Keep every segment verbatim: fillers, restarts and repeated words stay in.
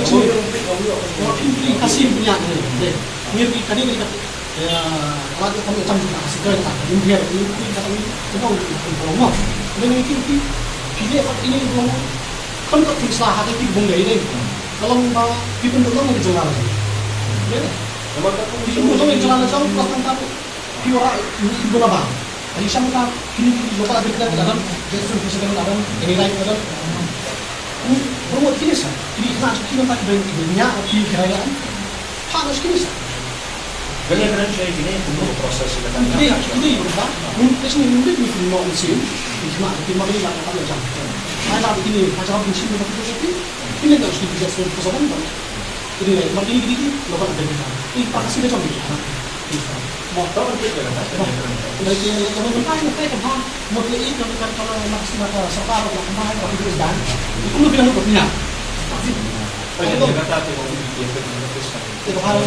Khasi, Khasi punya ni. Ni kadi kadi. Ya, kalau dia kami macam kita Khasi kau tak, ini dia ini kita ini kita orang. Dan ini ini ini ini orang. Kan tak kisah hati kita bung dari ni. Kalau ba kita belum lagi jalan. Ya. Kita belum lagi jalan jauh, pas tentang Phi ora, ni ibu laba. Ani sam ka, kini ki local agriculture ka dang, Jackson Fisherman ka dang, Any Life ka dang. Ni promote kini sa, kini na kini ta ki ben ki nya ki kira ya. Ha na kini sa. Kali akan saya kini kumno proses ka dang. Kini kini ba, mun kes ni mun ni kumno ni sim. Ni kena kini mari la ka jam. Ai la kini macam kini sim ni kini. Kini na kini Jackson Fisherman ba. Ini lai, mak ini gini, lo kan ada kita. Ini pakasi dia kan kita. Mau tahu kan kita kan? Dari dia kalau mentah, mentah kan, ha? Mau dia ini kalau kan kalau nak sih mata serta lo kan, ha? Tapi terus dan itu lu bilang lu punya. Itu hal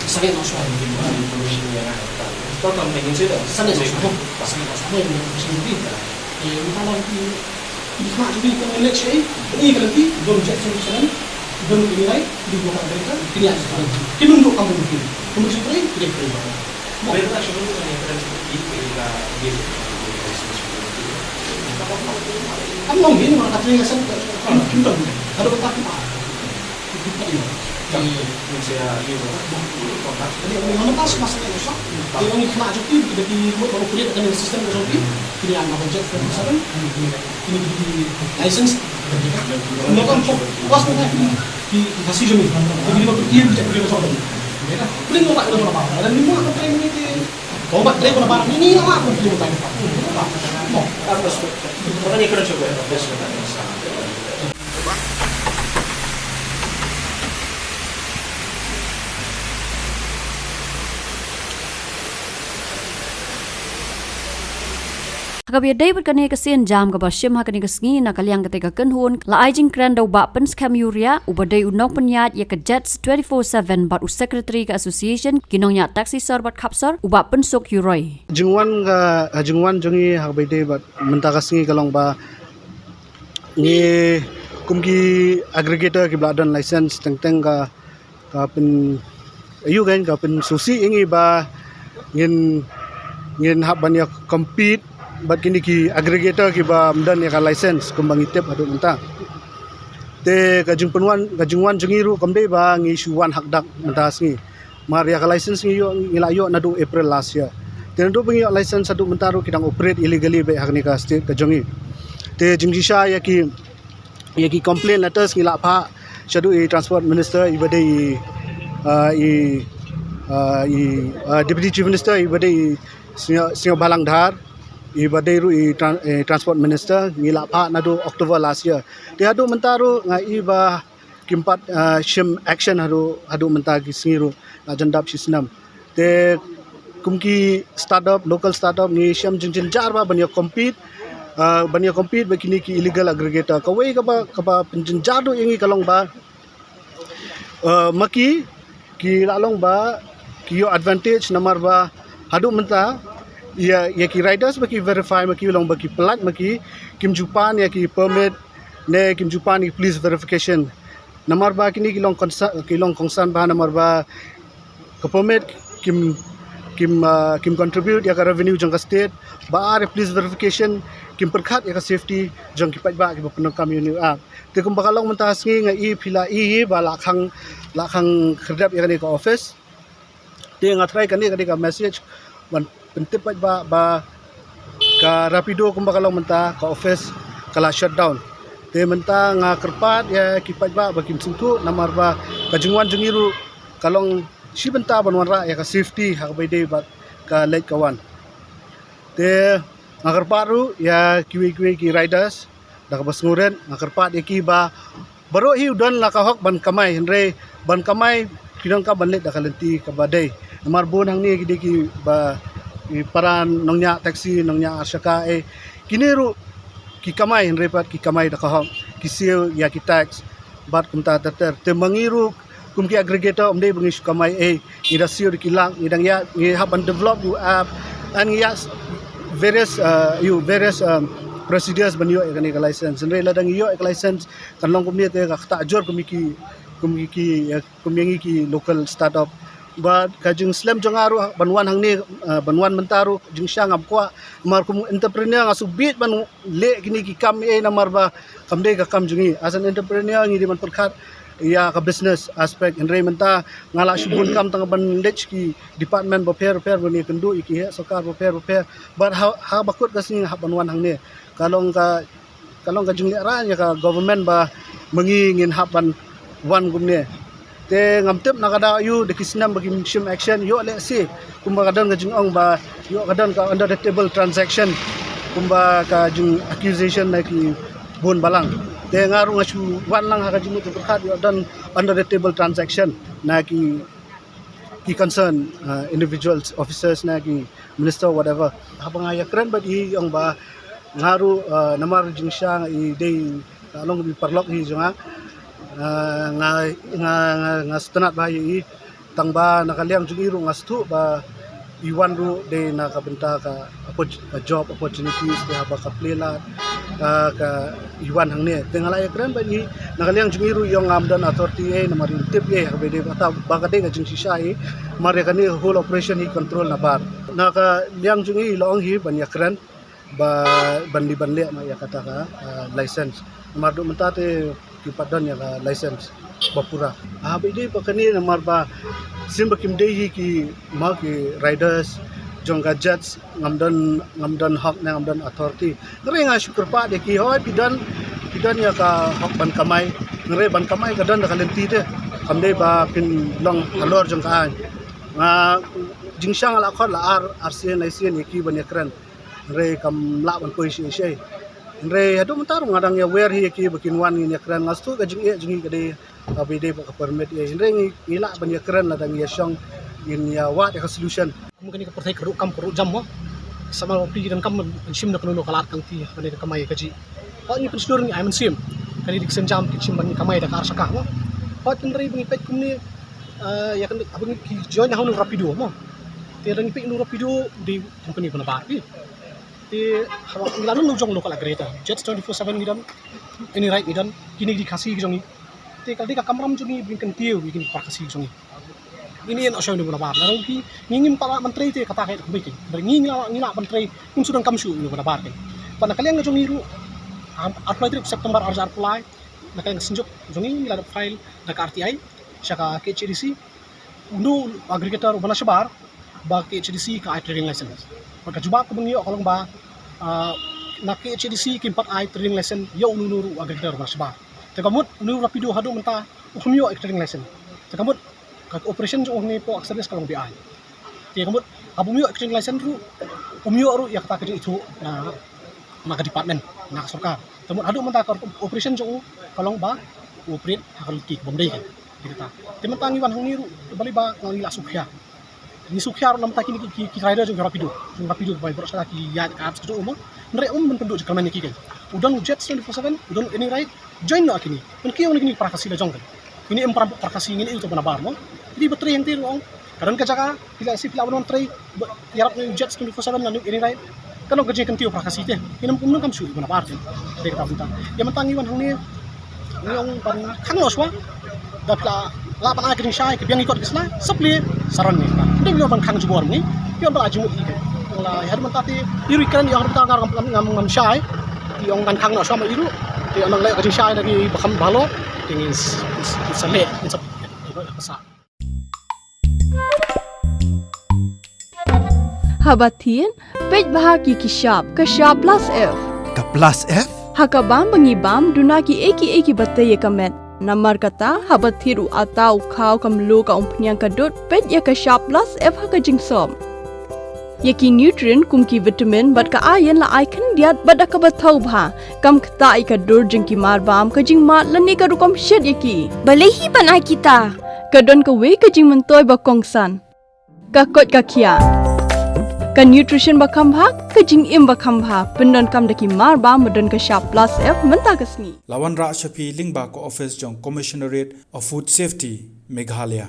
sangat masuk. Sangat masuk. Sangat masuk. Sangat masuk. Ini kalau Bad ma jong ngi ka ngin leh shaei, ngi ka lynti, don Jackson Fisherman, don Any Life, dei buka America, kine ïa ka lynti. Ki nongduk kam pynlong ki. Ka mut jingtrei, ki dei trei. Mo. Kam long hi, namar ka trei ka sen, kim don. Ka don ka Ha kaba ïadei bad kane ka sienjam kaba shim ha kane ka sngi na ka liang kata ka kynhun, la ai jingkren da u Bah Pynskhem Ïuria, uba dei u nongpynïaid ïa ka Jets twenty-four seven bad u secretary ka association ki nongñiah taxi sor bad khapsor, u Bah Pynsuk Ïuroi. Jingwan ka, jingwan jong ngi ha kaba ïadei bad mynta ka sngi ka long ba ngi kum ki aggregator kiba la don license teng teng ka, ka pyn, aïu kan, ka pynsngewsih ïa ngi ba ngin, ngin hap ban ïa compete bad kine ki aggregator kiba ym don ïa ka license kumba ngi tip haduh mynta. Te ka jingpynwan, ka jingwan jong ngi ruh kam dei ba ngi shu wan hakdak mynta sngi. Mar ïa ka license ngi ïoh, ngi la ïoh naduh April last year. Te naduh ba ngi ïoh license haduh mynta ruh ki dang operate illegally beit ha kane ka state ka jong ngi. Te jingshisha ïa ki, ïa ki complaint letters ngi la phah shaduh i Transport Minister iba dei i, ah, i, ah, i, ah, Deputy Chief Minister iba dei i Sniaw, Sniawbhalang Dhar, iba dei ruh i tran-, i Transport Minister, ngi la phah naduh October last year. Te haduh mynta ruh nga i ba kim pat, ah, shim action haduh, haduh mynta ki sngi ruh, la jan dap shi snem. Te kum ki startup, local startup, ngi shem jingjynjar ba ban ïa compete, ah, ban ïa compete bad kine ki illegal aggregator. Kawei kaba, kaba pynjynjar ruh ïa ngi ka long ba, ah, ma ki, ki la long ba ki ïoh advantage namar ba haduh mynta Ïa, ïa ki riders ba ki verify ma ki long ba ki pynlait ma ki, kim ju pan ïa ki permit ne kim ju pan ïa ki police verification. Namar ba kine ki long concern, ki long concern ba namar ba ka permit kim, kim, ah, kim contribute ïa ka revenue jong ka state, ba ar ïa police verification kim pyrkhat ïa ka safety jong ki paidbah kiba pyndonkam ïa une u app. Te kumba ka long mynta ka sngi nga i phi la i ba la khang, la khang khyrdep ïa kane ka office. Te nga tharai kane ka dei ka message ban pyntip paidbah ba ka Rapido kumba ka long mynta ka office ka la shut down. Te mynta nga kyrpad ïa ki paidbah ba kin sngewthuh namar ba ka jingwan jong ngi ruh ka long shi bynta ban wanrah ïa ka safety ha kaba ïadei bad ka leit ka wan. Te nga kyrpad ruh ïa kiwei kiwei ki riders da kaba sngewrit, nga kyrpad ïa ki ba baroh hi u don la ka hok ban kamai, hynrei ban kamai ki donkam ban leit da ka lynti kaba dei. Namar bun hangne ki dei kiba, ki para nongñiah taxi, nongñiah arshaka, eh, kine ruh ki kamai, hynrei pat ki kamai da ka hok, ki siew ïa ki tax bad kumta ter ter. Te ma ngi ruh kum ki aggregator ym dei ba ngi shu kamai, eh, ngi da siew da ki lak, ngi dang ïa, ngi hap ban develop ïa u app, and ngi ïa s-, various, uh, ïa u various, um, procedures ban ïoh ïa kane ka license. Hynrei lada ngi ïoh ïa ka license kan long kumne te ka ktah jur kum ïa ki, kum ïa ki, eh, kum ïa ngi ki local startup. Bad ka jingslem jong nga ruh ban wan hangne, uh, ban wan mynta ruh jingshisha ngam kwah, namar kum entrepreneur nga shu bit ban leh kine ki kam, eh, namar ba kam dei ka kam jong ngi. As an entrepreneur ngi dei ban pyrkhat ïa ka business aspect, hynrei mynta nga la shu bun kam tang ban leit ki department bapher bapher ban ïakynduh ïa ki heh sorkar bapher bapher. Bad ha, ha ba kut ka sngi nga hap ban wan hangne. Ka long ka, ka long ka jinglehrain ïa ka government ba ma ngi ngin hap ban wan kumne. Te ngam tip na ka daw ïa u da ki snem ba kim shim action, ïoh lehse kumba ka don ka jingong ba ïoh ka don ka under the table transaction, kumba ka jing accusation na ki bun balang. Te nga ruh nga shu wan lang ha ka jingmut jingpyrkhat ïoh don under the table transaction na ki, ki concern, uh, individuals, officers na ki minister, whatever. Haba nga ïakren bad i ong ba nga ruh, uh, namar jingshisha i dei, uh, long i paralok hi jong nga, uh, nga, nga, nga, nga sngewtynnat bha ïa i. Tang ba na ka liang jong i ruh nga sngewthuh ba i wan ruh dei na ka bynta ka oppor-, ka job opportunities, te haba ka plie lad, uh, ka i wan hangne. Te nga la ïakren bad i, na ka liang jong i ruh i ong ngam don authority ei, namar i tip ei ha kaba dei ba ta, ba ka dei ka jingshisha ei. Namar ïa kane whole operation hi control na bar. Na ka liang jong i la ong hi ban ïakren ba ban leh, ban leh ma ïa kata ka, ah, license. Namar haduh mynta te kim pat don ïa ka license ba pura. Ah, ba i dei ba kane namar ba shisien ba kim dei hi ki, ma ki riders jong ka jets, ngam don, ngam don hok ne ngam don authority. Hynrei nga shu kyrpad ïa ki, hooid phi don, phi don ïa ka hok ban kamai. Hynrei ban kamai ka don da ka lynti te. Kam dei ba phin long halor jong ka aiñ. Nga jingshisha nga la khot la ar, ar sien lai sien ïa ki ban ïakren. Hynrei kam lah ban poi shisha shisha. Hynrei haduh mynta ruh nga dang ïa wer hi ïa ki ba kin wan ngin ïakren. Nga sngewthuh ka jingeh jong ngi ka dei, ah, ba i dei ba ka permit ei. Hynrei ngi, ngi lah ban ïakren lada ngi ïa shong ngin ïa wad ïa ka solution. Kum kane ka pyrthei ka ruh kam ka ruh jam mo. Sa ma phi ki donkam ban shim da kano kano ka lad ka lynti, kane ka kamai kajih. Hooid ngi pynshlur ngi ai mynsiem. Kane dei ka sien jam ki shim ban kamai da ka arshaka mo. Hooid hynrei ba ngi peit kumne, ah, ïa kane ba ngi ki join ha une u Rapido mo. Te lada ngi peit une u Rapido dei company ba nabar hi. Te haba ngi la don la u jong local aggregator, Jets twenty-four seven ngi don, Any Ride ngi don, kine ki dei Khasi ki jong ngi. Te ka dei ka kamram jong ngi ba ngin kyntiew ïa kine ki para Khasi ki jong ngi. Ngi ïeng noh sha une u nabar. Lada ngi, ngi ngim pat lah ban trei te kata ka dei ka kumbai kein. Hynrei ngi, ngi lah, ngi lah ban trei, ngim shu donkam shuh une u nabar kein. Bad na ka liang ka jong ngi ruh, ar, arphew lai tarik September ar hajar arphew lai, na ka liang ka synjuk jong ngi ngi la dep file da ka R T I sha ka K H A D C. Une u aggregator uba na shabar ba K H A D C ka ai trading license. Bad ka jubab kaba ngi ïoh ka long ba, ah, na K H A D C kim pat ai trading license ïa uno uno ruh u aggregator uba na shabar. Te ka mut une u Rapido haduh mynta um kham ïoh ïa ka trading license. Te ka mut ka operation jong u hangne hapoh ka service ka long beit aiñ. Te ka mut haba um ïoh ïa ka trading license ruh um ïoh ruh ïa kata ka jingithuh na, na ka department, na ka sorkar. Te mut haduh mynta ka operation jong u ka long ba u operate ha ka lynti kaba ym dei kein. Te kata. Te mynta ngi wan hangne ruh, te balei ba ngi la shu khia. Ngi shu khia ruh namar kine ki, ki, ki rider jong ki Rapido. Jong Rapido ba baroh sha ki ïaid ka apps ka jong u mo. Hynrei um ban pynduh jingkyrmen ïa ki kein. U don u Jets twenty-four seven, u don u Any Ride, join noh ïa kine. Pynkhih noh ïa kine para Khasi la jong kein. Kine em para, para Khasi, ngi leh ïa u to ba nabar mo. Te dei ba trei hangtei ruh ong. Ka don ka jaka phi la si phi la ban wan trei, ïarap ne u Jets twenty-four seven lane u Erin Wright. Ka don ka jingkyntiew para Khasi te. Ngim nym kam shu ban bar te. Te kata mynta, ïa mynta ngi wan hangne, ngi ong ban khang noh shuwa. Da phi la lah ban ai ka jingshai, ka biang ki kot ki sla, sa plie sa rang ngi. Ym dei ban khang jubor ngi. Ïa ban ai jingmut ïa ki. La ïa mynta te i ruh i kren ïa mynta ngam ngam ngam shai. I ong ban khang noh shuwa ma i ruh. Te ong leh ka jingshai na ki ba kham ba halor. Te ngin sa leh, ngin sa pasa. Haba thied, peit bha ki ki shap, ka shap plus F. Ka plus F? Ha ka bam ba ngi bam, duna ki ei ki ei ki ba tei ïa ka met. Namar kata, haba thied u ata, u khaw, ka mluh, ka umphniang, ka dud, peit ïa ka shap plus F ha ka jingsop. Ïa ki nutrient kum ki vitamin bad ka iron la ai khyndiat bad da kaba thaw bha. Kam ktah ïa ka dur jong ki mar bam, ka jingmad lane ka rukom shet ïa ki. Balei hi ban ai kita? Ka don kawei ka jingmyntoi ba kongsan. Ka koit ka khiah. Ka nutrition ba kham bha, ka jingim ba kham bha. Pyndonkam da ki mar bam ba don ka shap plus F mynta ka sngi. La wanrah sha phi lyngba ka office jong Commissionerate of Food Safety, Meghalaya.